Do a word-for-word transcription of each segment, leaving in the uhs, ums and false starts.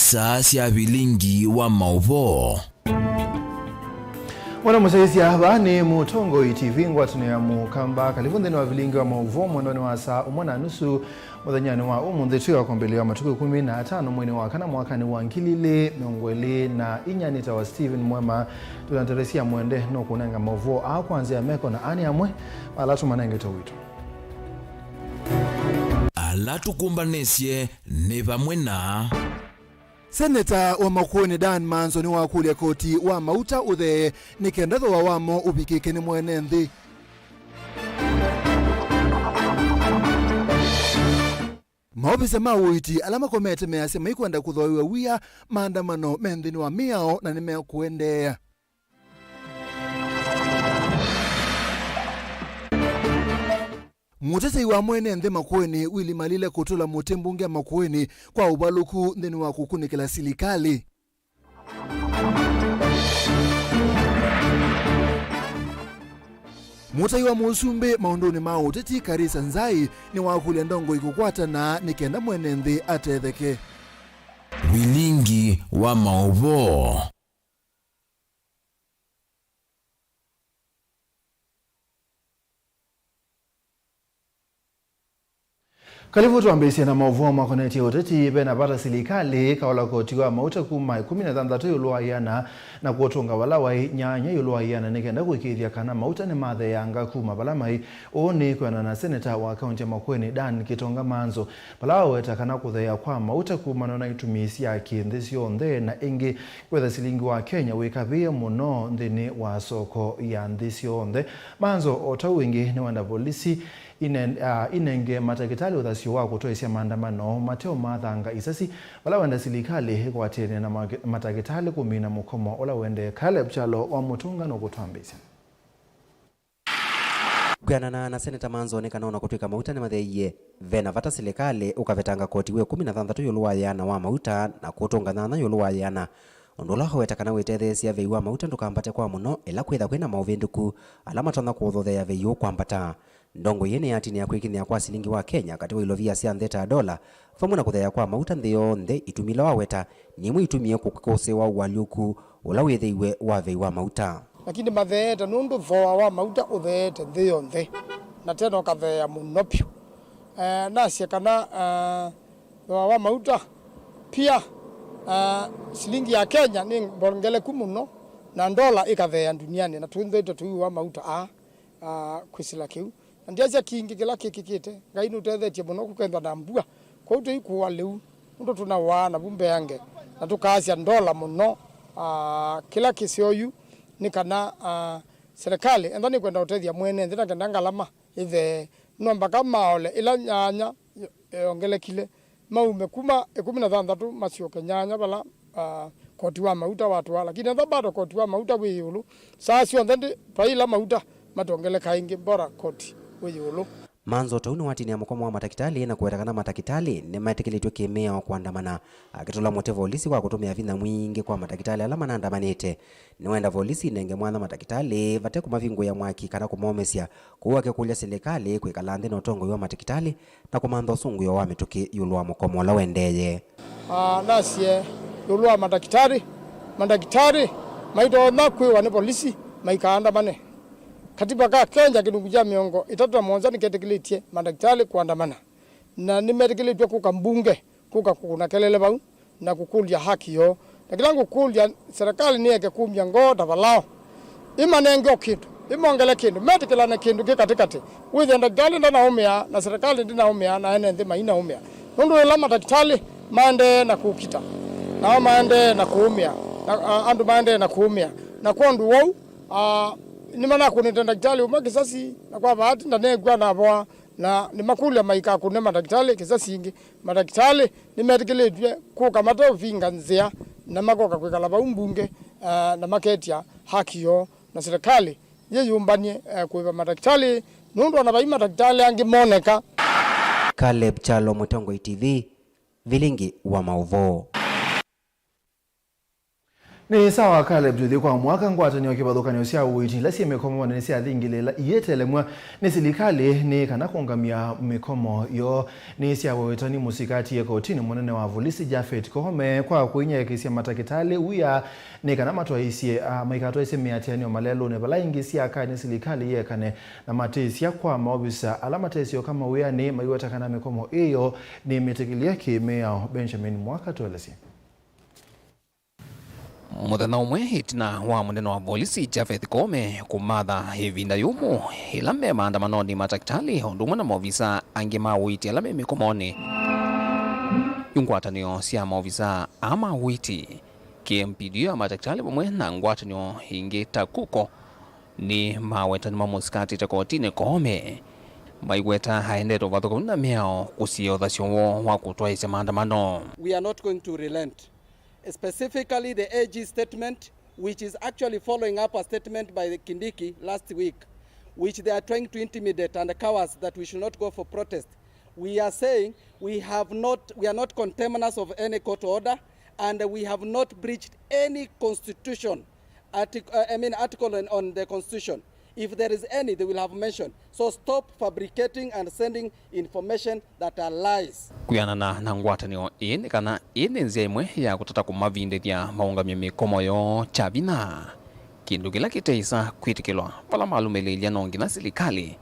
Saa sya vilingi wa maũvoo. Mwana mũsyaĩĩsya, vaa nĩ Mũtongoi T V, ngwatanĩo ya Mũkamba. Kalivu nthĩnĩ wa vilingi wa maũvoo mwendonĩ wa saa ũmwe na nusu mũthenyanĩ wa ũmũnthĩ. Twĩ wa kwambĩlĩlya wa matukũ ĩkũmi na atano mweinĩ wa kana mwakanĩ wa ngili ilĩ mĩongo ĩlĩ na inya. Nĩtawa Stephen Mwema. Twĩna ndeto sya mwende nũkũnenga maũvoo aa kwa nzĩa ya meko na ani amwe ala tũmanengete ũito. Ala tũkũmbanĩsye nĩ vamwe na. Seneta wa Makueni Dan Manzo nĩwakũlya koti wa mauta ũthee nĩ kenda thooa wamo ũvikĩke nĩ mwene nthĩ. Maovisa ma ũiiti ala makomete measya maikwenda kũthooewa wia maandamano me nthĩnĩ wa mĩao na nĩmekũendeea. Mũtetei wa mwene nthĩ Makueni, Willy Malile kũtũla mũtĩ mbunge ya Makueni kwa ũvalũku nthĩnĩ wa kũkunĩkĩla silikalĩ. Mũtai wa mũsumbĩ maũndũnĩ ma ũteti Karisa Nzai nĩwakũlya ndongoi kũkwatana nĩ kenda mwene nthĩ atetheke. Vilingi wa maũvoo. Kalivu twambĩĩsye na maũvoo makonetye ũteti. Ve na vata silikalĩ ĩkaola koti wa mauta kuma ĩkũmi na thanthatũ ĩũlũ wa ĩana na kũũtũnga vala waĩ nyanya ĩũlũ wa ĩana nĩ kenda kũĩkĩĩthya kana mauta nĩmatheeanga kuma vala maĩ. Ũũ nĩ kwĩanana na seneta wa kaunti ya Makueni Dan Kitonga Manzo vala waweta kana kũtheea kwa mauta kumanwa na itumi sya kĩ-nthĩ syonthe na ĩngĩ kwĩtha silingi wa Kenya wĩkavĩe mũno nthĩnĩ wa soko ya nthĩ syonthe. Manzo o ta ũu ĩngĩ nĩwenda volisi ine-, ah, inenge matakĩtalĩ ũthasyo wa kũtwaĩsya maandamano mateo mathanga isasi, vala wenda silikalĩ ĩkwatĩanĩe na ma-, matakĩtalĩ kũmina mũkomo ũla ũendee. Caleb Kyalo wa Mũtũnga nũkũtwambĩĩsya. Kwĩanana na Seneta Manzo, nĩ kana ona kũtw'ĩka mauta nĩmatheeie, ve na vata silikalĩ ũkavetanga koti wa ĩkũmi na thanthatũ ĩũlũ wa ĩana wa mauta na kũtũnga nyanya ĩũlũ wa ĩana, ũndũ ũla waweta kana wĩtetheesya vei wa mauta ndũkambate kwa mũno ĩla kwĩtha kwĩna maũvĩndũku ala matonya kũthotheea vei ũũ kwambata. Ndongoi ĩĩ nĩyatinĩa kwĩkinyĩa kwa silingi wa Kenya katĩ wa ilovia sya nthĩ ta ndola, vamwe na kũtheea kwa mauta nthĩ yonthe, itumi ila waweta nĩ imwe itumie kũkũsĩĩwa ũalyũku ũla wĩthĩiwe wa vei wa mauta. Lakini matheete nũndũ thooa wa mauta ũtheete nthĩ yonthe, na tena ũkatheea mũno vyũ. Eh, nasye kana, ah, thooa wa mauta pia, ah, silingi ya Kenya nĩ mbongeleku mũno, na ndola ĩkatheea ndunianĩ, na tũnthĩte tũiwa mauta aa, ah, kwĩsĩla kĩu. Na ndyasya kingĩ kĩla kĩkĩkĩte, Ngai nũtethetye mũno kũkethwa na mbua, kwoou tũikũa lĩu, nũndũ tũnawaa navu mbeange, na tũkaasya ndola mũno. Ah, kĩla kĩseo yu nĩ kana, ah, serikali enda nĩkwenda ũtethya mwene nthĩ na kenda ngalama ĩthee, no mbaka maole ĩla nyanya yongelekile, maume kuma ĩkũmi na thanthatũ masyoke nyanya vala, ah, koti wa mauta watwaa. Lakini ethwa bado koti wa mauta wĩ ĩũlũ, saa syonthe ndi, vai ĩla mauta matongeleka ĩngĩ, bora koti wĩ ĩũlũ. Manzo ta ũu nĩwatinĩa mũkomo wa matakĩtalĩ na kũweta kana matakĩtalĩ nĩmetĩkĩlĩtw'e kĩ-mĩao kũandamana, akĩtũla mũtĩ volisi kwa kũtũmĩa vinya mwingĩ kwa matakĩtalĩ ala manaandamanĩte. Nĩwenda volisi inenge mwanya matakĩtalĩ vate kũmavingũĩa mwaki kana kũmomesya, kwoou akĩkũlya silikalĩ kwĩkala nthĩ na ũtongoi wa matakĩtalĩ na kũmantha ũsũngĩo wa mĩtũkĩ ĩũlũ wa mũkomo ũla ũendeeye. Ah, nasye ĩũlũ wa mandakĩtalĩ, mandakĩtalĩ maitonya kwĩwa nĩ volisi maikaandamane. Katiba ka Kenya kĩlungu kya mĩongo ĩtatũ na mũonza nĩketĩkĩlĩtye mandakĩtalĩ kũandamana, na nĩmetĩkĩlĩtw'e kũka mbunge, kũka kũkũna kelele vau na kũkũlya haki yoo. Na kĩla ngũkũlya, serikali nĩyeke kumya ngoo ta valao, ĩmanenge o kĩndũ, ĩmongele kĩndũ, metĩkĩlane kĩndũ kĩ katĩkatĩ, wĩthĩe ndakĩtalĩ ndanaũmĩa na serikali ndĩnaũmĩa na ene nthĩ mainaũmĩa. Nũndũ ĩla matakĩtalĩ maendee na kũkita, nao maendee na kũũmĩa, na, a, andũ maendee na kũũmĩa. Na kwondũ wou, a, nĩmanakũnĩte ndakĩtalĩ ũmwe kĩsasi, na kwa vaati ndanekw'a navoa, na nĩmakũlya maikakũne matakĩtalĩ kĩsasi ĩngĩ. Matakĩtalĩ nĩmetĩkĩlĩtw'e kũka mateũvinga nzĩa, na makoka kwĩkala vau mbunge, ah, na maketya haki yoo, na silikalĩ yĩyũmbany'e, eh, kũĩva matakĩtalĩ, nũndũ ona vai matakĩtalĩ angĩ moneka. Caleb Kyalo, Mũtongoi T V, vilingi wa maũvoo. Nĩ sawa, Caleb, tũthi kwa mwaka. Ngwatanĩo kĩvathũkanĩo sya ũiiti ila syĩ mĩkomonĩ nĩsyathingĩlĩĩla iyetelemw'a nĩ silikalĩ nĩ kana kũũngamya mĩkomo yoo. Nĩsyawetwa nĩ mũsikati e kotinĩ mũnene wa volisi Japhet Koome kwa kũinyaĩĩkĩsya matakĩtalĩ wia nĩ kana matwaĩĩsye, a, maikatwaĩĩsye mĩatĩanĩo malelũnĩ vala ingĩ syakaa nĩ silikalĩ yĩekane na matĩsya kwa maovisa ala matesyoka mawĩanĩ maiweta kana mĩkomo ĩyo nĩmĩtĩkĩlye kĩ-mĩao. Benjamin Mwaka tũelesye. Mũthenya ũmwe ĩtina wa mũnene wa volisi Javeth Koome kũmatha ĩvinda yũmũ ĩla me maandamanonĩ, matakĩtalĩ o ũndũ ũmwe na maovisa angĩ ma ũiiti ala me mĩkomonĩ, yu ngwatanĩo sya maovisa aa ma ũiiti, K M P D U ya matakĩtalĩ vamwe na ngwatanĩo ingĩ ta KUKO, nĩ maweta nĩmo mũsikatĩte kotinĩ Koome, maiweta aendete ũvathũkanu na mĩao kũsiĩa ũthasyo woo wa kũtwaĩĩsya maandamano. We are not going to relent. Specifically, the A G's statement, which is actually following up a statement by the Kindiki last week, which they are trying to intimidate and cowards that we should not go for protest. We are saying we have not, we are not contemners of any court order, and we have not breached any constitution, artic-, uh, I mean, article on, on the constitution. If there is any, they will have mentioned. So stop fabricating and sending information that are lies. Kwĩanana na ngwatanĩo ĩĩ, nĩ kana ĩĩ nĩ nzĩa ĩmwe ya kũtata kũmavindĩthya maũngamye mĩkomo yoo kya vinya, kĩndũ kĩla kĩteĩsa kwĩtĩkĩlwa. Vala malũmĩlĩĩlya no nginya silikalĩ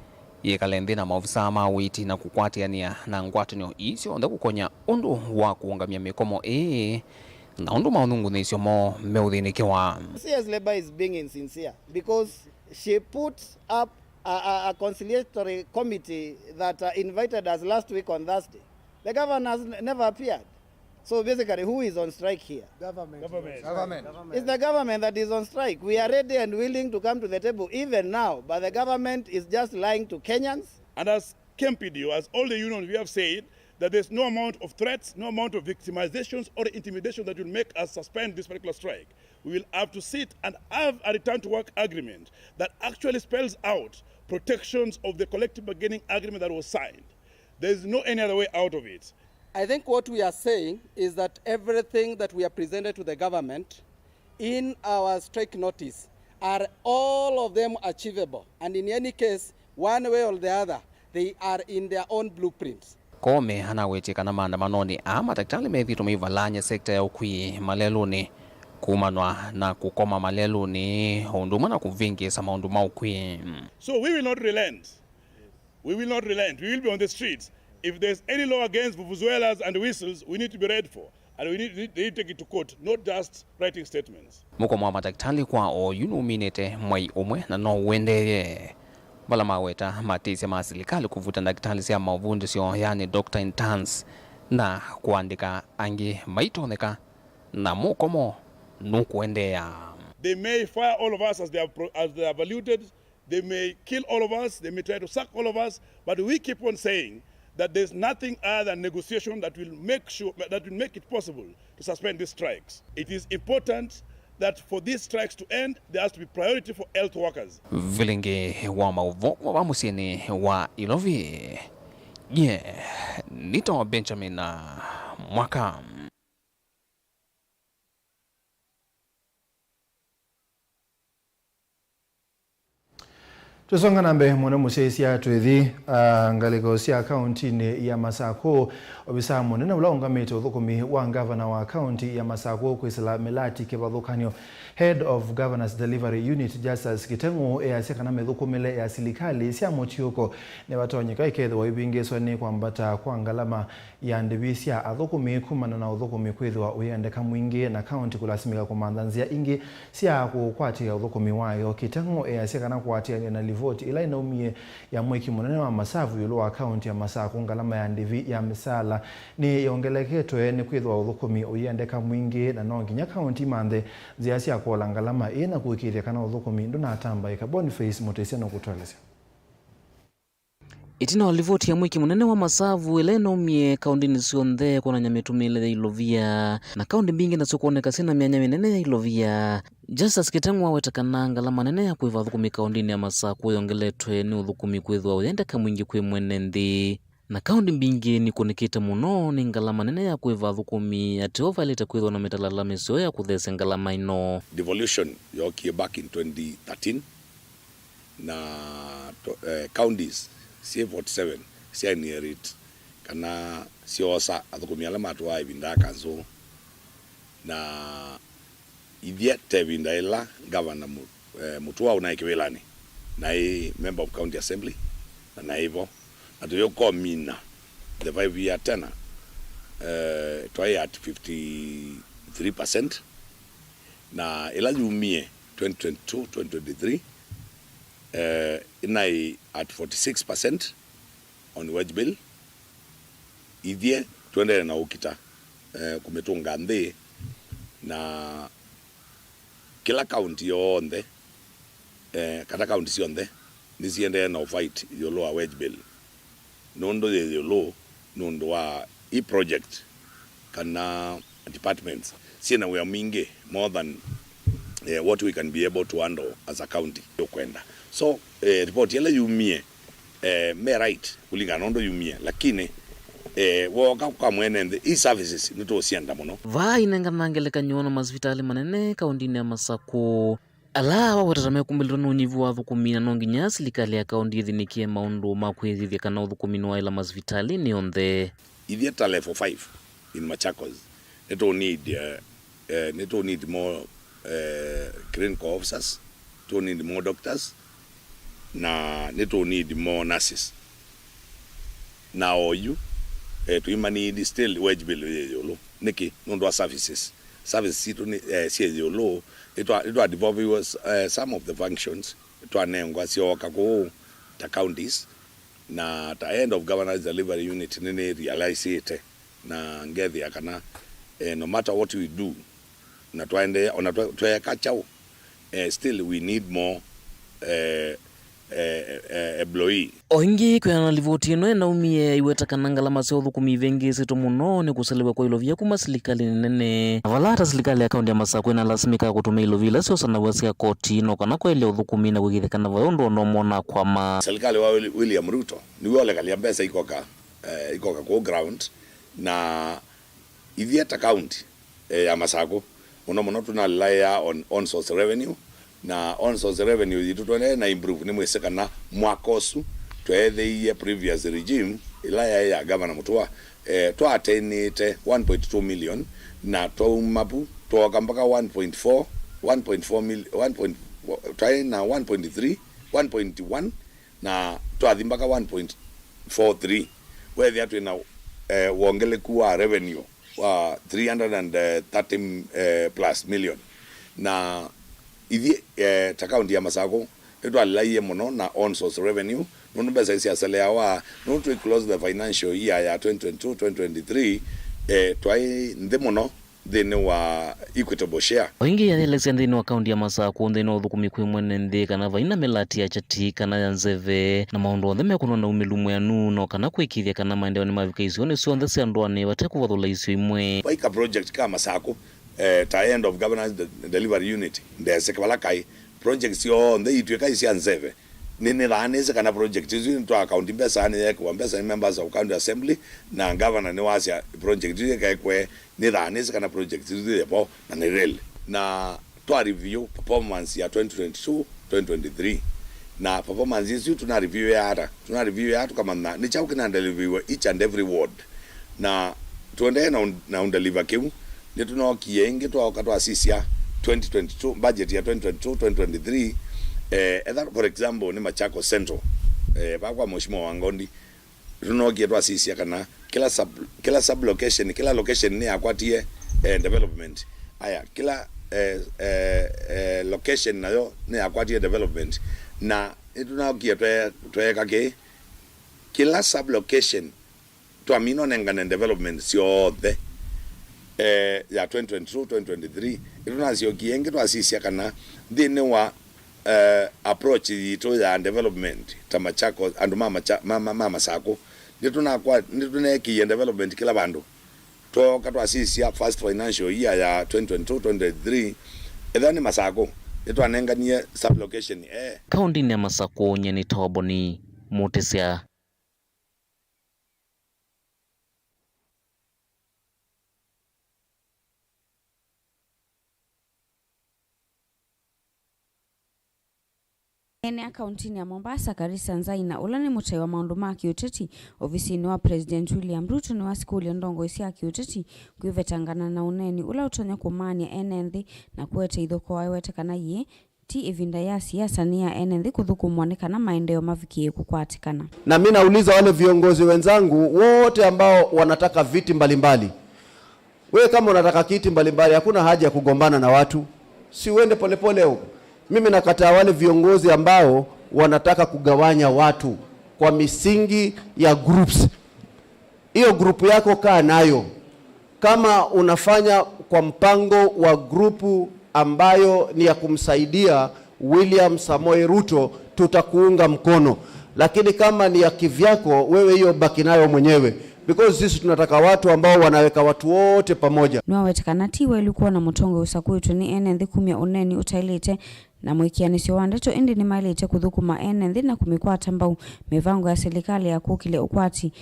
yĩkale nthĩ na maovisa ma ũiiti na kũkwatĩanĩa na ngwatanĩo ii syonthe kũkony'a ũndũ wa kũũngamya mĩkomo ĩĩ na ũndũ maũnyungunyĩsyo moo meũthĩnĩkĩwa. C S Labour is being insincere because she put up a, a, a conciliatory committee that, uh, invited us last week on Thursday. The governor has n-, never appeared. So basically, who is on strike here? Government. Government. Government. It's the government that is on strike. We are ready and willing to come to the table even now, but the government is just lying to Kenyans. And as K M P D U, as all the unions, we have said that there's no amount of threats, no amount of victimizations or intimidation that will make us suspend this particular strike. We will have to sit and have a return to work agreement that actually spells out protections of the collective bargaining agreement that was signed. There is no any other way out of it. I think what we are saying is that everything that we have presented to the government in our strike notice are all of them achievable, and in any case, one way or the other, they are in their own blueprints. Koome anawetie kana maandamanonĩ aa matakĩtalĩ methĩĩtwe maivalany'a sekta ya ũkui malelũnĩ, kumanwa na kũkoma malelũnĩ, o ũndũ ũmwe na kũvĩngĩĩsa maũndũ ma ũkui. So we will not relent. We will not relent. We will be on the streets. If there's any law against vuvuzelas and whistles, we need to be ready for. And we need, need, they need to take it to court, not just writing statements. Mũkomo wa matakĩtalĩ kwa oyu nũminĩte mwei ũmwe na no ũendeeye, vala maweta matĩsya ma silikalĩ kũvuta ndakĩtalĩ sya mavundĩsyo, yani doctor interns, na kũandĩka angĩ maitonyeka, na mũkomo nũkũendeea. They may fire all of us as they have pro-, as they have alluded. They may kill all of us, they may try to sack all of us, but we keep on saying that there's nothing other than negotiation that will make sure, that will make it possible to suspend these strikes. It is important that for these strikes to end, there has to be priority for health workers. Vilingi wa maũvoo kuma va mũsyĩnĩ wa Ilovi. Ye, nĩtawa Benjamin Mwaka. Tũsonga na mbee mũno mũsyaĩĩsya twĩthi, ah, ngalĩko sya kauntinĩ ya Masakũ. Ovisaa mũnene ũla ũngamĩte ũthũkũmi wa ngavana wa kaunti ya Masakũ kwĩsĩla mĩlati kĩvathũkany'o, Head of Governor's Delivery Unit Justus Kiteng'ũ easya kana mĩthũkũmĩle ya silikalĩ sya mũtiũko nĩvatonyeka ĩkethĩwa ĩvĩngĩĩswa nĩ kwambata kwa ngalama ya ndĩvi sya athũkũmi kumana na ũthũkũmi kwĩthĩwa ũyĩendeka mwingĩ na kaunti kũlasimĩka kũmantha nzĩa ingĩ sya kũkwatĩĩa ũthũkũmi wayo. Kiteng'ũ easya kana kũatĩanĩa na livoti ĩla ĩnaumie ya mwĩki mũnene wa masavu ĩũlũ wa kaunti ya Masakũ, ngalama ya ndĩvi ya mĩsaala nĩyongeleketwe nĩkwĩthĩwa ũthũkũmi ũyĩendeka mwingĩ, na no nginya kaunti imanthe nzĩa sya kũola ngalama ĩĩ na kũĩkĩĩthya kana ũthũkũmi ndũnatambaĩka. Boniface Mũtĩsya nũkũtũelesya. Ĩtina wa livoti ya mwĩki mũnene wa masavu ĩla ĩnaumie kaũndĩnĩ syonthe kwonany'a mĩtũmĩĩle ya ilovia, na kaũndĩ mbingĩ nasyo kwoneka syĩna myanya mĩnene ya ilovia, Justus Kiteng'ũ aweta kana ngalama nene ya kũĩva athũkũmi kaũndĩnĩ ya Masakũ yongeletwe nĩ ũthũkũmi kwĩthĩwa ũyendeka mwingĩ kwĩ mwene nthĩ. Na kaũndĩ mbingĩ nĩkũnĩkĩte mũno nĩ ngalama nene ya kũĩva athũkũmi, ateo vaĩlĩte kwĩthĩwa na mĩtalatala mĩseo ya kũthesya ngalama ĩno. Devolution yookie back in twenty thirteen, na to-, eh, counties syĩ forty seven sya inherit kana syoosa athũkũmi ala matũaa ĩvinda ya kanzũ, na ithyĩ ta ĩvinda ĩla Ngavana Mu-, eh, Mutua ũnaĩ kĩwĩlanĩ, naĩ member of county assembly, na naĩ vo, na tũyũkomina the five year tenure, eh, twaĩ at fifty three percent, na ĩla yumie twenty twenty two, twenty twenty three, eh, ĩnaĩ at forty six percent on wage bill. Ithyĩ tũendee na ũkita, eh, kũmĩtũnga nthĩ, na kĩla kaunti yonthe, eh, kana kaunti syonthe nĩsiendee na ũfight ĩũlũ wa wage bill, nũndũ yĩ ĩũlũ nũndũ wa i project kana departments syĩ na wĩa mwingĩ more than, eh, what we can be able to handle as a county tũkwenda. So, eh, report ĩla yumie, eh, me right kũlingana na ũndũ yumie, lakini, eh, wooka kwa mwene nthĩ, i services nĩtũũsyenda mũno. Vaa inengana ngelekany'o na masivitalĩ manene kaũndĩnĩ ya Masakũ, ala wawetete mekumbĩlĩtwe nĩ ũnyivu wa athũkũmi, na no nginya silikalĩ ya kaũndĩ ĩthĩnĩkĩe maũndũ ma kwĩthĩthya kana ũthũkũmi nĩwaĩla masivitalĩnĩ onthe. Ithyĩ ta level five in Machakos, nĩtũ need, eh, eh, nĩtũ need more, eh, clinical officers, tũ need more doctors, na nĩtũ need more nurses. Na oyu, eh, tũima need still wage bill yĩ ĩũlũ. Nĩkĩ? Nũndũ wa services. Services sitũ nĩ, eh, syĩ ĩũlũ. Nĩtwa, nĩtwa devolviwe, eh, some of the functions twanengwa syooka kũũ ta counties, na ta head of governance delivery unit nĩnĩrealizeĩte na ngethĩa kana, eh, no matter what we do, na twaendeea, ona twe-, tweeka kyaũ, eh, still we need more, eh, eh, eh, employee. O ĩngĩ, kwĩana na livoti ĩno ĩnaumie, ĩweta kana ngalama sya ũthũkũmi ivĩngĩĩsĩtwe mũno nĩ kũselew'a kwa ilovia kuma silikalĩnĩ nene. Na vala ata silikalĩ ya kaũndĩ ya Masakũ ĩnalasimĩkaa kũtũmĩa ilovia ila syosanaw'a sya koti no kana kwaĩlya ũthũkũmi na kũĩkĩĩthya kana vai ũndũ o na ũmwe ũnakwama. Silikalĩ wa Willi-, William Ruto nĩw'o ũlekalya mbesa ikoka, eh, ikoka kũũ ground, na ithyĩ ta county, eh, ya Masakũ, mũno mũno tũnalaĩa on, on source revenue, na on source revenue yitũ tũendee na improve. Nĩmwĩsĩ kana mwaka ũsu tweethĩie previous regime ĩla yaĩ ya Governor Mutua, eh, twaatĩnĩte one point two million, na twauma vu twooka mpaka one point four, one point four mil-, one point, twaĩ na one point three, one point one, na twathi mpaka one point four three, weethĩa twĩ na, eh, wongeleku wa revenue wa three hundred and thirty, eh, plus million. Na ithyĩ, eh, ta kaunti ya Masakũ nĩtwalaie mũno na on source revenue, nũndũ mbesa isyaseleawa, nũndũ twĩ close the financial year ya twenty twenty-two, twenty twenty-three, eh, twaĩ nthĩ mũno nthĩnĩ wa equitable share. O ĩngĩ, yaelesya nthĩnĩ wa kaunti ya Masakũ, nthĩnĩ wa ũthũkũmi kwĩ mwene nthĩ, kana vai na mĩlati ya kyati kana ya nzeve, na maũndũ onthe mekũnwa na umĩlu mwĩanu, no kana kũĩkĩĩthya kana maendeeo nĩmavika isionĩ syonthe sya ndũanĩ vate kũvathũla isio imwe. Vaika project ka Masakũ, eh, ta end of governance de-, delivery unit, ndeseke vala kaĩ, project syonthe itw'ĩka isya nzeve. Nĩ, nĩthaanĩsye kana project isu nĩtwa account mbesa, nĩyeekĩwa mbesa nĩ members of county assembly, na governor nĩwasya project isu ikaekwe. Nĩthaanĩsye kana project isu yĩ vo na nĩ real. Na twa review performance ya twenty twenty-two, twenty twenty-three. Na performance isu tũna review ya ata? Tũna review ya tũkamanya nĩ kyaũ kĩna deliver each and every ward. Na tũendee na un-, na undeliver kĩu, nĩtũnookie ĩngĩ twaoka twasisya twenty twenty-two, budget ya twenty twenty-two, twenty twenty-three, eh, etha, for example, nĩ Machakos Central, eh, vaa kwa Mheshimiwa Wangondi, nĩtũnookie twasisya kana kĩla sub, kĩla sub location, kĩla location nĩyakwatie, eh, development. Aya, kĩla, eh, eh, eh, location nayo nĩyakwatie development. Na nĩtũnookie twe-, tweeka kĩĩ, kĩla sub location twamina ũnengane development syonthe, eh, ya twenty twenty-two, twenty twenty-three, nĩtũnasyokie ĩngĩ twasisya kana nthĩnĩ wa, eh, approach yitũ ya development ta Machakos, andũ ma Macha-, ma, ma, ma Masakũ, nĩtũnakwa-, nĩtũneekĩie development kĩla vandũ. Twooka twasisya first financial year ya twenty twenty-two, twenty twenty-three, ethĩwa nĩ Masakũ, nĩtwanenganie sub location, eh. Kaũndĩnĩ ya Masakũ, nyie nĩ Toboni Mũtĩsya. Ene a kauntinĩ ya Mombasa, Karisa Nzai, na ũla nĩ mũtai wa maũndũ ma kĩũteti ovisinĩ wa President William Ruto, nĩwasikũlya ndongoi sya kĩũteti kwĩvetangana na ũneeni ũla ũtonya kũmaany'a ene nthĩ na kũete ithokoo, aiwete kana yĩĩ ti ĩvinda ya siasa, nĩ ya ene nthĩ kũthũkũmwa nĩ kana maendeeo mavikĩe kũkwatĩkana. Na mi nauliza wale viongozi wenzangu wote ambao wanataka viti mbalimbali, wewe kama unataka kiti mbalimbali, hakuna haja ya kugombana na watu, si uende polepole huko. Mimi nakataa wale viongozi ambao wanataka kugawanya watu kwa misingi ya groups. Hiyo group yako kaa nayo. Kama unafanya kwa mpango wa grupu ambayo ni ya kumsaidia William Samoei Ruto, tutakuunga mkono, lakini kama ni ya kivyako, wewe hiyo baki nayo mwenyewe, because sisi tunataka watu ambao wanaweka watu wote pamoja. Nĩwaweta kana ti waĩlu kwona mũtongoi ũsakũĩtwe nĩ ene nthĩ kumya ũneeni ũtaĩlĩte na mwĩkĩanĩsyo wa ndeto, ĩndĩ nĩmaĩlĩte kũthũkũma ene nthĩ na kũmĩkwata mbau mĩvango ya silikalĩ ya kũkĩlya ũkwati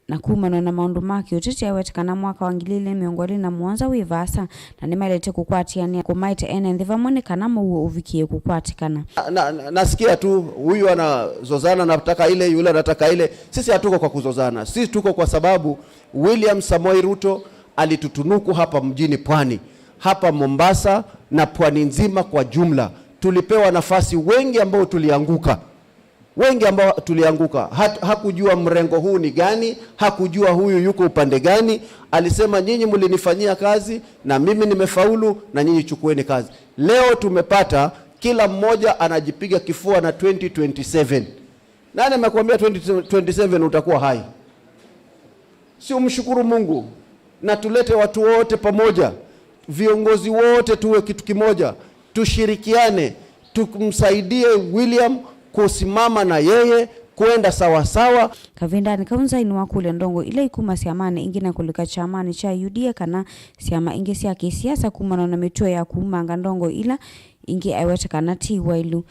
na kumana na maũndũ ma kĩũteti. Awete kana mwaka wa ngili ili na mĩongo ĩlĩ na mũonza wĩ vaasa, na nĩmaĩlĩte kũkwatĩanĩa kũmaete ene nthĩ vamwe nĩ kana mũuo ũvikĩe kũkwatĩkana. Na, na, nasikia tu huyu anazozana, anataka ile, yule anataka ile. Sisi hatuko kwa kuzozana, sisi tuko kwa sababu William Samoei Ruto alitutunuku hapa mjini Pwani, hapa Mombasa na Pwani nzima kwa jumla. Tulipewa nafasi wengi ambao tulianguka, wengi ambao tulianguka. Hat-, hakujua mrengo huu ni gani, hakujua huyu yuko upande gani. Alisema, "Nyinyi mlinifanyia kazi na mimi nimefaulu, na nyinyi chukueni kazi." Leo tumepata, kila mmoja anajipiga kifua na twenty twenty-seven. Nani amekuambia twenty twenty-seven utakuwa hai? Si umshukuru Mungu na tulete watu wote pamoja, viongozi wote tuwe kitu kimoja, tushirikiane, tumsaidie William kusimama na yeye kwenda sawasawa. Kavindanĩ kau Nzai nĩwakũlya ndongoi ila ikuma syamanĩ ingĩ na kũlika kyamanĩ kya U D A kana syama ingĩ sya kĩsiasa kumana na mĩtuo ya kuumanga ndongoi ila ingĩ, aiweta kana ti waĩlu.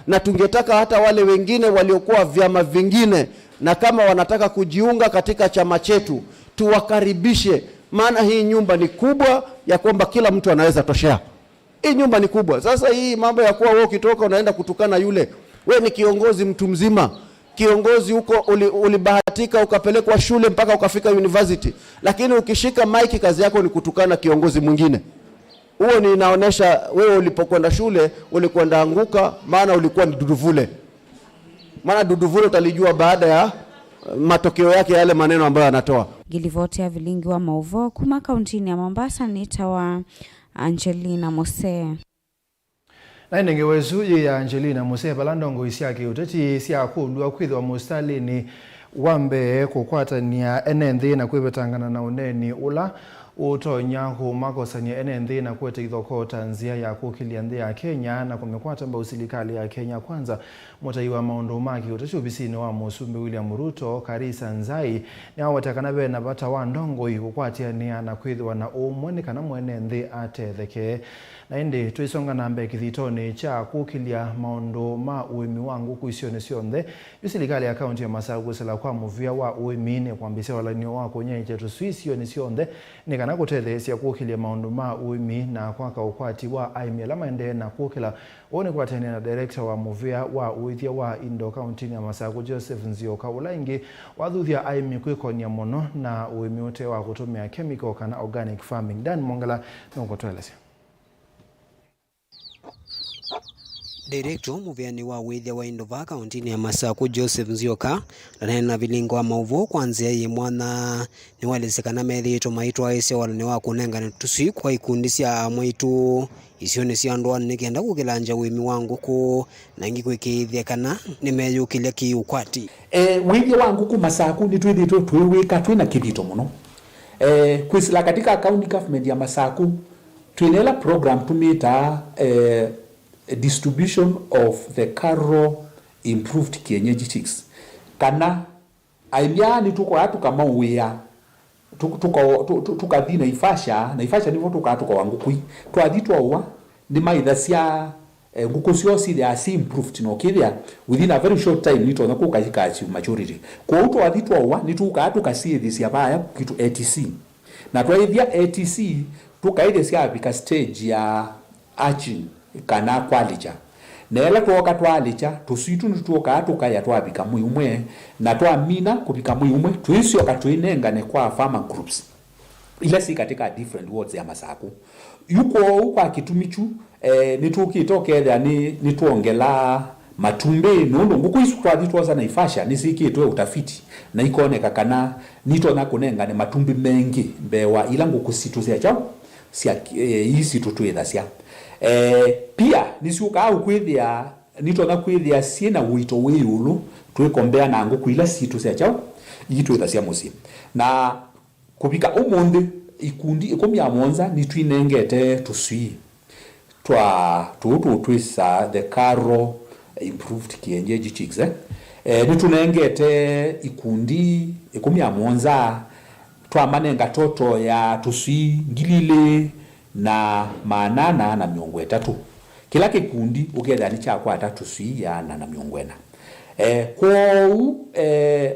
Na tungetaka hata wale wengine waliokuwa vyama vingine, na kama wanataka kujiunga katika chama chetu, tuwakaribishe, maana hii nyumba ni kubwa ya kwamba kila mtu anaweza toshea. Hii nyumba ni kubwa. Sasa hii mambo ya kuwa wewe ukitoka unaenda kutukana yule, we ni kiongozi mtu mzima, kiongozi huko uli-, ulibahatika ukapelekwa shule mpaka ukafika university, lakini ukishika maiki kazi yako ni kutukana kiongozi mwingine. Huo ni inaonesha wewe ulipokwenda shule ulikwenda anguka, maana ulikuwa ni duduvule. Maana duduvule utalijua baada ya, eh, matokeo yake, yale maneno ambayo anatoa. Ngilivoti ya vilingi wa mauvoo kuma kauntinĩ ya Mombasa nĩtawa Angelina Mose. Na ĩndĩ ngewa ĩsu yĩ ya Angelina Mose, vala ndongoi sya kĩũteti syakũlw'a kwĩthĩwa mũsitalĩnĩ wa mbee kũkwatany'a ene nthĩ na kwĩvetangana na ũneeni ũla ũtonya kũmakosany'a ene nthĩ na kũete ithokoo ta nzĩa ya kũkĩlya nthĩ ya Kenya na kũmĩkwata mbau silikalĩ ya Kenya Kwanza. Mũtai wa maũndũ ma kĩũteti ovisinĩ wa Mũsumbĩ William Ruto, Karisa Nzai, nĩwaweta kana ve na vata wa ndongoi kũkwatĩanĩa na kwĩthĩwa na ũmwe nĩ kana mwene nthĩ atetheke. Na ĩndĩ twĩsonga na mbee kĩthitonĩ kya kũkĩlya maũndũ ma ũĩmi wa ngũkũ isionĩ syonthe, yu silikalĩ ya kaunti ya Masaku kwĩsĩla kwa mũvĩa wa ũĩmi nĩkwambĩsya walany'o wa kũnyaĩĩkya tũswii isionĩ syonthe nĩ kana kũtetheesya kũkĩlya maũndũ ma ũĩmi na kwaka ũkwati wa aĩmi ala maendee na kũkĩla. Ũũ nĩ kũatĩanĩa na director wa mũvĩa wa ũĩthya wa indo kauntinĩ ya Masaku, Joseph Nzioka, ũla ĩngĩ wathuthya aĩmi kwĩkony'a mũno na ũĩmi ũte wa kũtũmĩa chemical kana organic farming. Dan Mongela nũkũtũelesya. Director mũvĩanĩ wa wĩthya wa indo vaa kauntinĩ ya Masaku, Joseph Nzioka, ndaneena na vilingi wa maũvoo kwa nzĩa yĩ mwanya. Nĩwaelesya kana methĩĩtwe maitwaĩĩsya walany'o wa kũnengane tũswii kwa ikundi sya amwaitũ isionĩ sya ndũanĩ nĩ kenda kũkĩlangya ũĩmi wa ngũkũ na ĩngĩ kwĩkĩĩthya kana nĩmeyũkĩlya kĩ-ũkwati. E, wĩthya wa ngũkũ Masaku nĩtwĩthĩĩtwe tũiwĩka twĩ na kĩthito mũno. E, kwĩsĩla katika county government ya Masaku, twĩ na ĩla program tũmĩtaa, eh, distribution of the Karo improved kienyeji chicks, kana aĩmi aa nĩtũkoya tũkamauĩa, tũ-, tũka-, tũ-, tũ-, tũkathi Naivasha, Naivasha nĩvo tũkaa tũkaũa ngũkũ ii. Twathi twaũa, nĩmaĩthasya, eh, ngũkũ syoo syĩthĩaa syĩ improved, na ũkĩthĩa within a very short time nitonya kũka ikachi maturity. Kwoou twathi twaũa, nĩtũkaa tũkasyĩthĩsya vaya kwitũ A T C. Na twaĩthya A T C, tũkaĩthya syavika stage ya hatching kana qualiture. Na ĩla twooka twalĩkya, tũswii tũ nĩtwũkaa tũkaĩa twavika mwei ũmwe, na twamina kũvika mwei ũmwe, twĩsyoka twĩnengane kwa farmer groups ila syĩ katika different wards ya Masaku. Yu kwoou kwa kĩtumi kyu, eh, nĩtũkĩte ũkethĩa nĩ, nĩtwongela matumbĩ, nũndũ ngũkũ isu twathi twosa Naivasha nĩsyĩkĩtwe utafiti, na ikoneka kana nitonya kũnengane matumbĩ mengĩ mbee wa ila ngũkũ sitũ sya kyaũ, sya, eh, ii sitũ twĩthasya. Eh, pia nĩsyũkaa ũkwĩthĩa, nitonya kwĩthĩa syĩ na ũito wĩ ĩũlũ twĩkombea na ngũkũ ila sitũ sya kyaũ, ii twĩthasya mũsyĩ. Na kũvika ũmũnthĩ, ikundi ĩkũmi na mũonza nĩtwinengete tũswii twa tũũ tũtwĩsa the Karo Improved Kienyeji Chicks, eh? Eh, nĩtũnengete ikundi ĩkũmi na mũonza, twamanenga toto ya tũswii ngili ilĩ na maana ana na mĩongo ĩtatũ. Kĩla kĩkundi ũkethĩa nĩkyakwata tũswii ĩana na mĩongo ĩna. Eh, kwoou, eh,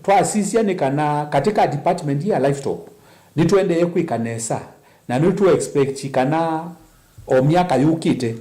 twasisya nĩ kana katika department ya livestock nĩtũendee kwĩka nesa, na nĩtũ expect kana o myaka yũkĩte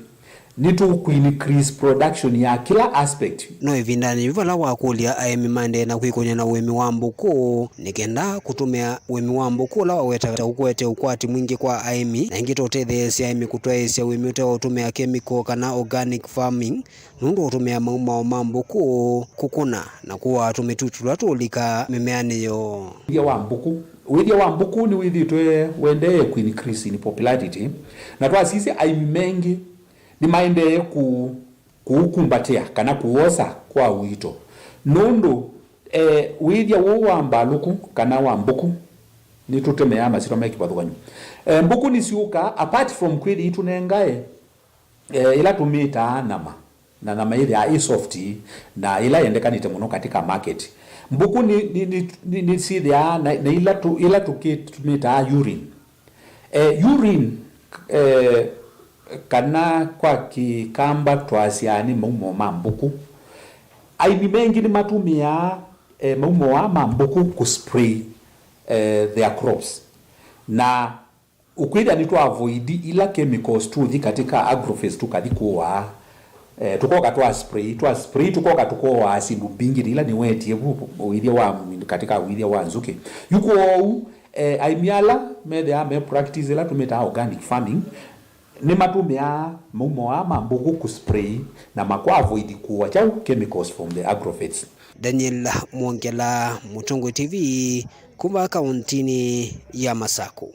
nĩtũkũ increase production ya kĩla aspect. No ĩvindanĩ yĩu vala wakũlya aĩmi maendee na kwĩkũny'a na ũĩmi wa mbũkũ, nĩ kenda kũtũmĩa ũĩmi wa mbũkũ ũla waweta ta ũkwete ũkwati mwingĩ kwa aĩmi, na ĩngĩ ta ũtetheesya aĩmi kũtwaĩĩsya ũĩmi ũte wa ũtũmĩa kemiko kana organic farming, nũndũ ũtũmĩa maumao ma mbũkũ kũkũna na kũaa tũmĩtutu tũla tũũlika mĩmeanĩ yoo. Ũĩthya wa mbũkũ. Ũĩthya wa mbũkũ nĩwĩthĩtwe wendee kũ increase in popularity, na twasisya aĩmi mengĩ nĩmaendee kũ-, kũũkumbatĩa kana kũwosa kwa ũito, nũndũ, eh, ũĩthya ũũ wa mbalũkũ kana wa mbũkũ, nĩtũtũmĩaa masyĩtwa me kĩvathũkany'o. Eh, mbũkũ nĩsyũkaa, apart from kwĩthĩa itũnengae, eh, ĩla tũmĩtaa nama, na nama yĩthĩaa ĩ soft, na ĩla yendekanĩte mũno katika market. Mbũkũ nĩ, nĩ, nĩ, nĩ, nĩsyĩthĩaa na, na ila tũ, ila tũkĩmĩtaa urine. Eh, urine, eh, kana kwa Kĩkamba twasyaa nĩ maumo ma mbũkũ. Aĩmi mengĩ nĩmatũmĩaa, eh, maumo aa ma mbũkũ kũ spray, eh, their crops. Na ũkwĩthĩa nĩtwa avoid ila chemicals tũthi katika agrophase tũkathi kũaa. Eh, tũkoka twa spray, twa spray, tũkoka tũkoaa syĩndũ mbingĩ ila nĩwetie vu ũĩthya wa, katika ũĩthya wa nzũkĩ. Yu kwoou, eh, aĩmi ala methĩaa me practice ĩla tũmĩtaa organic farming, nĩmatũmĩaa maumo aa ma mbũkũ kũ spray na makwa avoid kũaa kyaũ, chemicals from the agrophase. Daniel Mwongela, Mũtongoi T V, kuma kauntinĩ ya Masaku.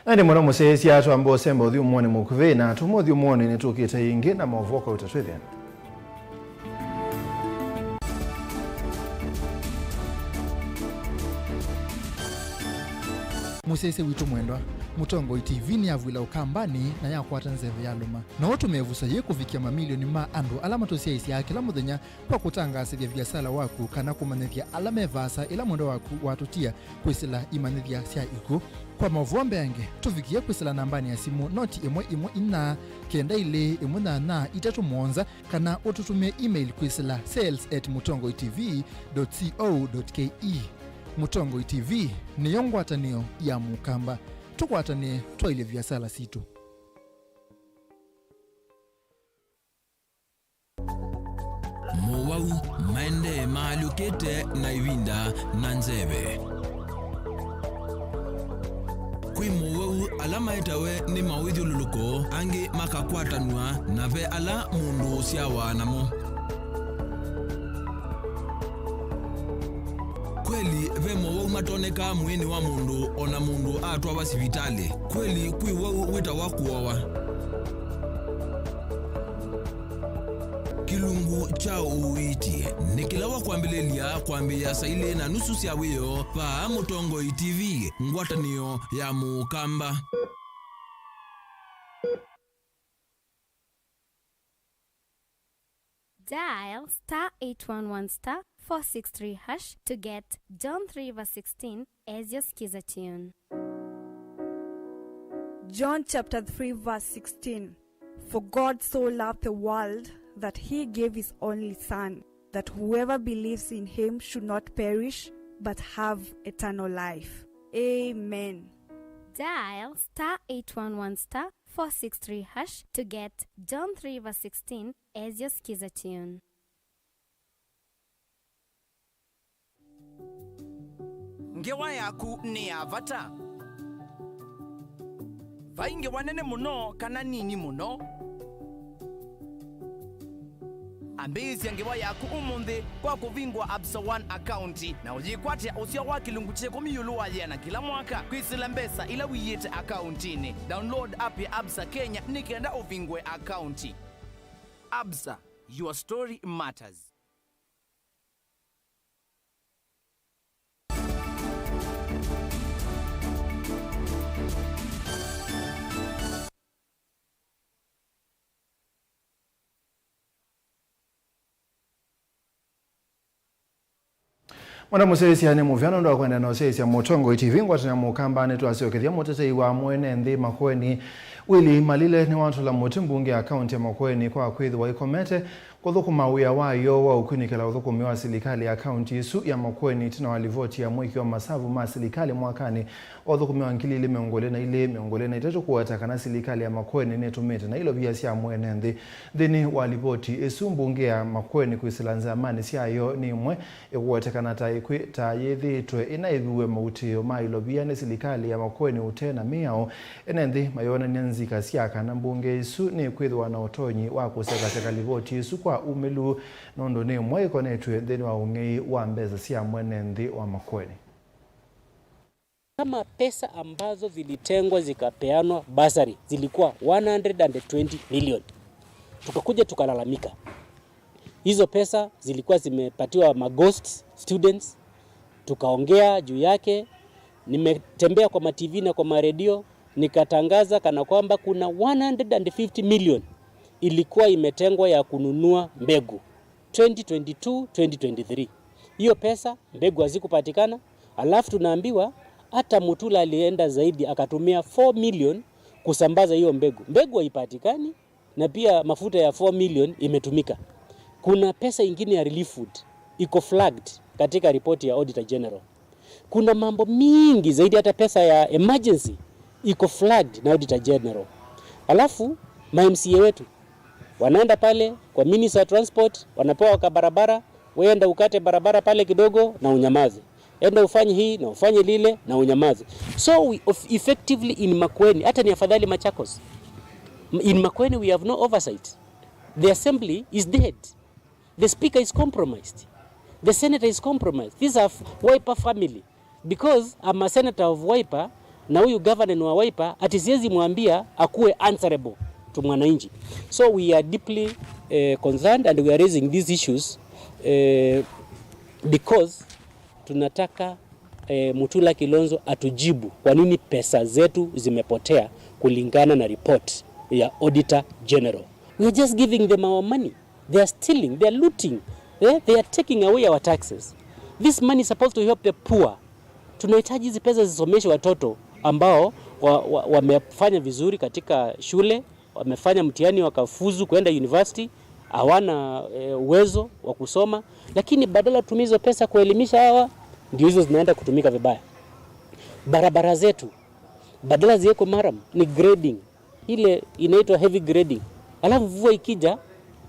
Na ĩndĩ mũno mũsyaĩĩsya, twamba ũsemba ũthyũmũonĩ mũkuvĩ, na tuma ũthyũmũonĩ nĩtũkĩte ĩngĩ na maũvoo kwa ũtatwĩthĩa. Mũsyaĩĩsya witũ mwendwa, Mũtongoi T V nĩyavw'ĩla Ũkambanĩ na yakwata nzeve yalũma. No ũtũme ĩvuso yĩĩ kũvikĩa mamilioni ma andũ ala matũsyaĩĩsyaa kĩla mũthenya kwa kũtangaasĩthya viasala waku kana kũmanyĩthya ala me vaasa ĩla mwendwa waku watũtia kwĩsĩla imanyĩthya sya ikw'ũ. Kwa maũvoo mbeange, tũvikĩe kwĩsĩla nambanĩ ya simũ noti ĩmwe ĩmwe inya kenda ilĩ ĩmwe nyanya itatũ mũonza, kana ũtũtũmĩe email kwĩsĩla sales at mũtongoi T V dot co dot K E. Mũtongoi T V nĩyo ngwatanĩo ya Mũkamba. Tũkwatanĩe twaĩlye viasala sitũ. Mowau maendee maalyũkĩte na ĩvinda na nzeve. Kwĩ mowau ala maetawe nĩ mawĩthyũlũlũko, angĩ makakwatanw'a, na ve ala mũndũ ũsyawa namo. Kweli, ve mowau matonekaa mwĩĩnĩ wa mũndũ o na mũndũ atwawa sivitalĩ. Kweli, kwĩ wau wĩtawa kũowa. Kĩlungu kya ũiiti nĩ kĩla wakwambĩlĩlya kwambĩĩa saa ilĩ na nusu sya wĩoo vaa Mũtongoi T V, ngwatanĩo ya Mũkamba. Dial star eight one one star four six three hash to get John three verse sixteen as your Skiza tune. John chapter three verse sixteen. For God so loved the world that he gave his only Son, that whoever believes in him should not perish but have eternal life. Amen. Dial star eight one one star four six three hash to get John three verse sixteen as your Skiza tune. Ngewa yaku nĩ ya vata. Vai ngewa nene mũno kana nini mũno. Ambĩĩsya ngewa yaku ũmũnthĩ kwa kũvingũa Absa One akaunti na ũyĩkwatĩa ũseo wa kĩlungu kya ĩkũmi ĩũlũ wa yĩana kĩla mwaka kwĩsĩla mbesa ila ũiĩte akauntinĩ. Download app ya Absa Kenya nĩ kenda ũvingũe akaunti. Absa, your story matters. Mwenda mũsyaĩĩsya nĩ mũvea nũndũ wa kũendeea na ũsyaĩĩsya Mũtongoi T V. Ngwatanĩo ya Mũkamba nĩtwasyokethya mũtetei wa mwene nthĩ Makueni, Willy Malile, nĩwatũla mũtĩ mbunge ya kaunti ya Makueni kwa kwĩthĩwa ĩkomete kũthũkũma wĩa wayo wa ũkunĩkĩla ũthũkũmi wa silikalĩ ya kaunti ĩsu ya Makueni ĩtina wa livoti ya mũĩkĩĩo wa masavu ma silikalĩ mwakanĩ wa ũthũkũmi wa ngili ilĩ mĩongo ĩlĩ na ilĩ, mĩongo ĩlĩ na itatũ kũweta kana silikalĩ ya Makueni nĩtũmĩte na ilovia sya mwene nthĩ. Nthĩnĩ wa livoti ĩsu, mbunge ya Makueni kwĩsĩla nzamanĩ syayo nĩ ĩmwe ĩkũwetekana ta ĩkwĩ-, ta yĩthĩĩtwe ĩnaĩviw'e mautĩĩo ma ilovia nĩ silikalĩ ya Makueni ũte na mĩao. Ene nthĩ mayonany'a nzika sya kana mbunge ĩsu nĩkwĩthĩwa na ũtonyi wa kũsekaseka livoti ĩsu kwa umĩlu, nũndũ nĩ ĩmwe ĩkonetw'e nthĩnĩ wa ũng'ei wa mbesa sya mwene nthĩ wa Makueni. Kama pesa ambazo zilitengwa zikapeanwa bursary zilikuwa one hundred and twenty million. Tukakuja tukalalamika. Hizo pesa zilikuwa zimepatiwa ma ghost students. Tukaongea juu yake. Nimetembea kwa ma T V na kwa maredio, nikatangaza kana kwamba kuna one hundred and fifty million ilikuwa imetengwa ya kununua mbegu twenty twenty-two, twenty twenty-three. Hiyo pesa, mbegu hazikupatikana, alafu tunaambiwa hata Mutula alienda zaidi akatumia four million kusambaza hiyo mbegu. Mbegu haipatikani, na pia mafuta ya four million imetumika. Kuna pesa ingine ya relief food iko flagged katika ripoti ya Auditor General. Kuna mambo mingi zaidi, hata pesa ya emergency iko flagged na Auditor General. Alafu ma M C A wetu wanaenda pale kwa Minister wa Transport, wanapewa ka barabara, wewe enda ukate barabara pale kidogo na unyamaze. Enda ufanye hii na ufanye lile na unyamaze. So we of-, effectively in Makueni, hata ni afadhali Machakos. M-, in Makueni we have no oversight. The assembly is dead. The speaker is compromised. The senator is compromised. These are f-, Wiper family. Because I'm a senator of Wiper, na huyu governor ni wa Wiper, ati siwezi mwambia akuwe answerable to mwananchi. So we are deeply, eh, concerned and we are raising these issues, eh, because tunataka, eh, Mutula Kilonzo atujibu kwa nini pesa zetu zimepotea kulingana na report ya Auditor General. We are just giving them our money. They are stealing, they are looting, eh? They are taking away our taxes. This money is supposed to help the poor. Tunahitaji hizi pesa zisomeshe watoto ambao wa, wa, wamefanya vizuri katika shule, wamefanya mtihani wakafuzu kwenda university, hawana, eh, uwezo wa kusoma, lakini badala tutumie hizo pesa kuelimisha hawa, ndio hizo zinaenda kutumika vibaya. Barabara zetu, badala ziwekwe maram, ni grading. Ile inaitwa heavy grading. Alafu mvua ikija,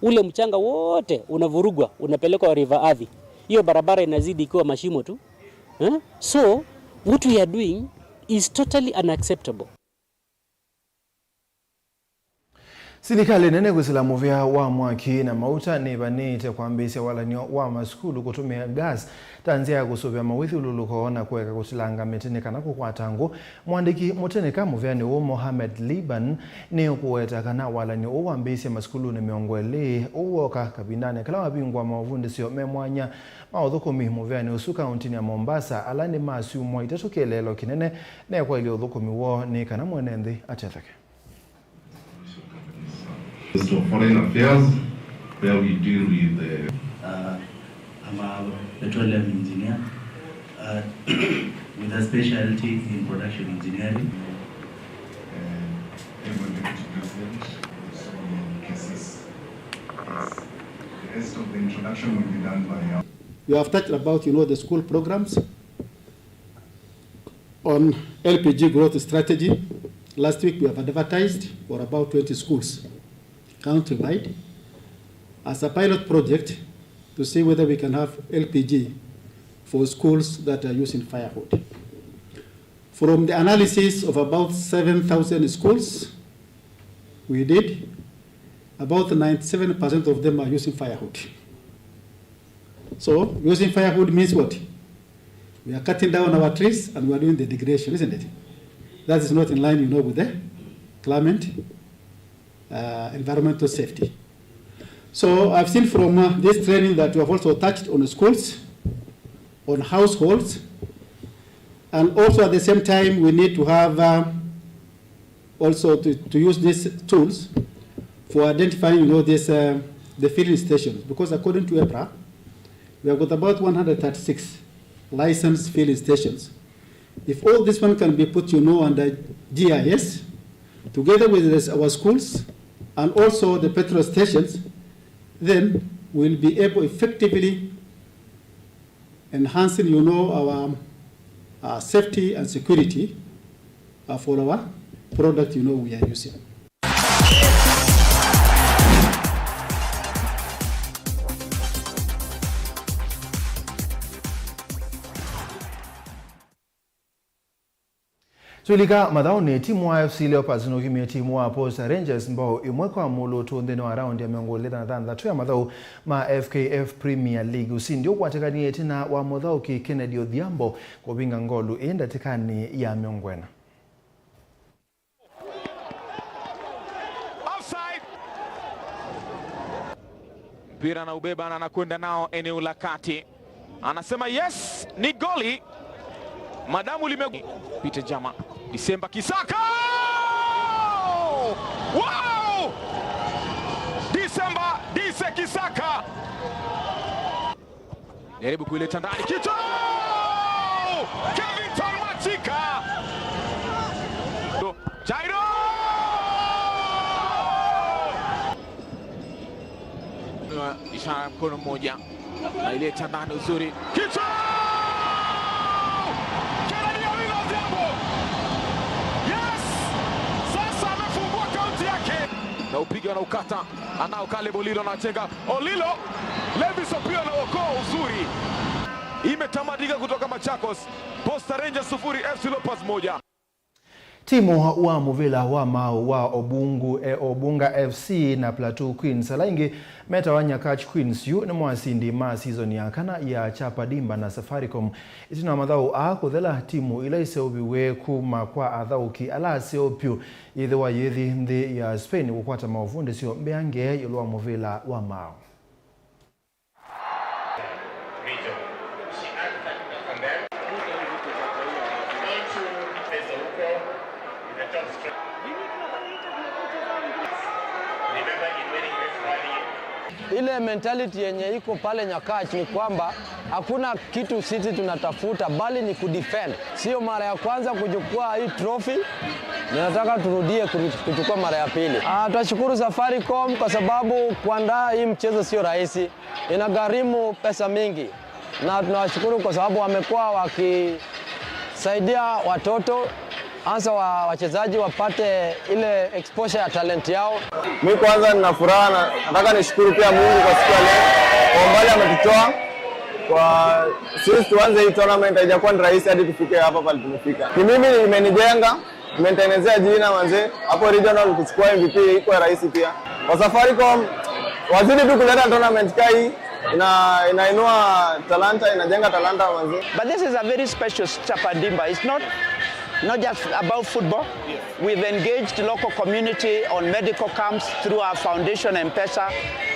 ule mchanga wote unavurugwa, unapelekwa River Athi. Hiyo barabara inazidi ikiwa mashimo tu. Eh? So, what we are doing is totally unacceptable. Silikalĩ nene kwĩsĩla mũvea wa mwaki na mauta nĩvanĩĩte kwambĩĩsya walany'o wa masukulu kũtũmĩa gas ta nzĩa ya kũsũvĩa mawĩthyũlũlũko na kũeka kũtilanga mĩtĩ nĩ kana kũkwata ngũ. Mũandĩki mũtĩnĩka mũveanĩ ũũ Mohamed Liban nĩũkũweta kana walany'o ũũ wambĩĩsye masukulunĩ mĩongo ĩlĩ ũũ woka kavindanĩ kala wavingũa maũvundĩsyo me mwanya ma ũthũkũmi mũveanĩ ũsu kauntinĩ ya Mombasa, ala nĩ ma syumwa itatũ kĩeleelo kĩnene nekwaĩlya ũthũkũmi woo nĩ kana mwene nthĩ atetheke. Ministry of Foreign Affairs, where we deal with the Uh, I'm a petroleum engineer, uh, with a specialty in production engineering. Uh, able to present on cases. Yes. The rest of the introduction will be done by our We have touched about, you know, the school programs. On L P G growth strategy, Last week we have advertised for about twenty schools countrywide as a pilot project to see whether we can have L P G for schools that are using firewood. From the analysis of about seven thousand schools we did, about ninety-seven percent of them are using firewood. So, using firewood means what? We are cutting down our trees and we are doing the degradation, isn't it? That is not in line, you know, with the climate, uh, environmental safety. So, I've seen from, uh, this training that we have also touched on schools, on households, and also at the same time, we need to have, uh, also to, to use these tools for identifying, you know, this, uh, the filling stations, because according to EPRA, we have got about one hundred thirty-six licensed filling stations. If all this one can be put, you know, under G I S, together with this, our schools and also the petrol stations, then we'll be able effectively enhancing, you know, our, uh, safety and security, uh, for our product, you know, we are using. Twĩlika mathaũnĩ, timu wa F C Leopards nũkimie timu wa Posta Rangers mbao ĩmwe kwa mũlũtũ nthĩnĩ wa raundi ya mĩongo ĩlĩ na thanthatũ ya mathaũ ma F K F Premier League. Ũsindi ũkwatĩkanie ĩtina wa mũthaũki Kennedy Odhiambo kũvinga ngolu ĩ ndatĩkanĩ ya mĩongo ĩna. Offside. Mpira anaubeba na anakwenda nao eneo la kati. Anasema, "Yes, ni goli." Madamu lime-, Peter Jama. Disemba Kisaka! Wow! Disemba, Dise Kisaka. Jaribu kuileta ndani. Kichwa! Kevington Machika! Jairo! Ishara ya mkono mmoja. Naileta ndani uzuri. Kichwa! Kennedy Owino Odhiambo! Yes! Sasa amefungua kaunti yake. Na upiga na ukata. Anao Caleb Olilo anachenga. Olilo, Levis Opio anaokoa uzuri. Imetamatika kutoka Machakos. Posta Rangers sufuri, F C Leopards moja. Timu wa mũvĩla wa maaũ wa Obungu, e, Obunga F C na Plateau Queens, ala aingĩ metawa Nyakach Queens, yu nĩmo asindi ma season ya kana ya Chapa Dimba na Safaricom. Ĩtina wa mathaũ aa kũthela, timu ila iseũviw'e kuma kwa athaũki ala aseũ vyũ yĩthĩwa yĩthi nthĩ ya Spain kũkwata maũvundĩsyo mbeange ĩũlũ wa mũvĩla wa maaũ. Ile mentality yenye iko pale Nyakach ni kwamba hakuna kitu sisi tunatafuta, bali ni kudefend. Sio mara ya kwanza kuchukua hii trophy, ninataka turudie kuru-, kuchukua mara ya pili. Ah, tunashukuru Safaricom kwa sababu kuandaa hii mchezo sio rahisi, inagharimu pesa mingi, na tunawashukuru kwa sababu wamekuwa wakisaidia watoto, hasa wa wachezaji wapate ile exposure ya talent yao. Mi kwanza nina furaha na nataka nishukuru pia Mungu kwa siku ya leo, kwa umbali ametutoa. Kwa, since tuanze hii tournament haijakuwa ni rahisi hadi tufike hapa pale tumefika. Ni mimi imenijenga, imenitengenezea jina manze. Hapo regional kuchukua M V P iko rahisi pia. Kwa Safaricom, wazidi tu kuleta tournament kai, ina-, inainua talanta, inajenga talanta manze. But this is a very special Chapa Dimba. It's not, not just about football. We've engaged local community on medical camps through our foundation, M-Pesa.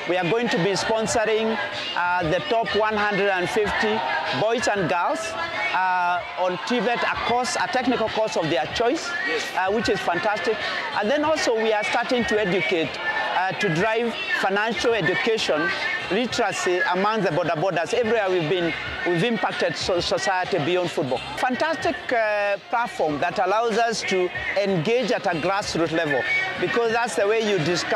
We are going to be sponsoring, uh, the top one hundred fifty boys and girls, uh, on TVET, a course, a technical course of their choice, uh, which is fantastic. And then also we are starting to educate, uh, to drive financial education, literacy among the boda bodas. Everywhere we've been, we've impacted so-, society beyond football. Fantastic, uh, platform that allows us to engage at a grassroots level, because that's the way you discover